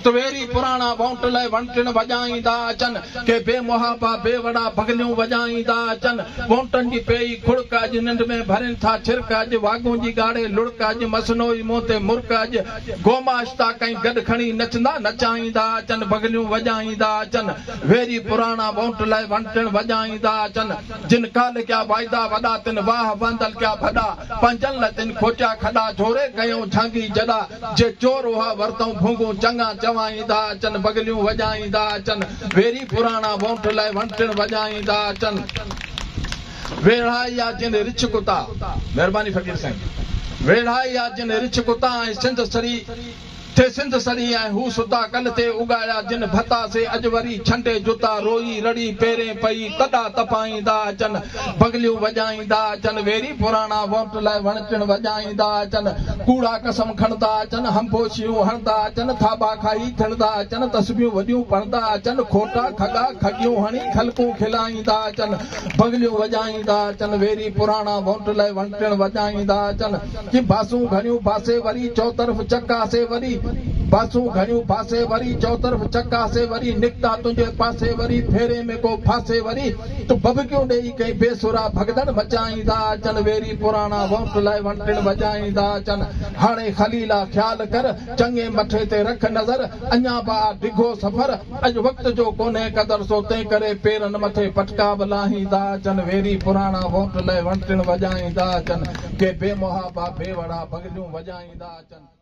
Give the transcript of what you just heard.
ته ويري پراڻا وونٽ لئه وڻٽڻ وڄائيندا اچن، ڪي بي محابا بي وڙا بغليون وڄائيندا اچن، وونٽن جي پيئي کڙڪ اڄ ننڊ ۾ ڀرين ٿا ڇرڪ اڄ واڳون جي ڳاڙهي لڙڪ اڄ مصنوعي منهن تي مرڪ اڄ گوماشتا ڪئين گڏ کڻي نچندا نچائيندا اچن بغليون وڄائيندا اچن، ويري پراڻا وونٽ لئه وڻٽڻ وڄائيندا اچن، جن ڪالهه ڪيا واعدا وڏا تن واهه وهندل ڪيا ڀڏا، پنهنجن لئه تن کوٽيا کڏا جهوري ڪيائون جهانگي جڏا. جي چور هئا ورتئون ڀونگون چڱا چوائيندا اچن بغليون وڄائيندا اچن ويري پراڻا وونٽ لئه وڻٽڻ وڄائيندا اچن ويڙهائي آ جن رڇ ڪتا مهرباني فقير سائين ويڙهائي آ جن رڇ ڪتا ۽ سنڌ سڙي ٿي سنڌ سڙي ۽ هو ستا ڪل تي اڳاڙيا جن ڀتا سي اڄ وري ڇنڊي جتا روئي رڙي پيرين پئي تڏا تپائيندا اچن بغليون وڄائيندا اچن ويري پراڻا وونٽ لئه وڻٽڻ وڄائيندا اچن ڪوڙا قسم کڻندا اچن هنبوشيون هڻندا اچن ٿاٻا کائي ٿڙندا اچن تسبيحون وڏيون پڙهندا اچن کوٽا کڳا کڳيون هڻي خلقون کلائيندا اچن بغليون وڄائيندا اچن ويري پراڻا وونٽ لئه وڻٽڻ وڄائيندا اچن ڪي باسون گهڻيون باسي وري چوطرف چڪاسي وري باسون گهڻيون باسي وري چوطرف چڪاسي وري نڪتا تنهنجي پاسي وري ڦيري ۾ ڪو ڦاسي وري ته ڀڀڪيون ڏيئي ڪئين بي سرا ڀڳدڙ مچائيندا اچن ويري پراڻا وونٽ لئه وڻٽڻ وڄائيندا اچن هاڻي خليلا خيال ڪر چڱي مٺي تي رک نظر اڃا به آ ڊگهو سفر اڄ وقت جو ڪونهي قدر سو تنهن ڪري پيرن مٿي پٽڪا به لاهيندا اچن ويري پراڻا وونٽ لئه وڻٽڻ وڄائيندا اچن ڪي بي محابا بي وڙا بغليون وڄائيندا اچن.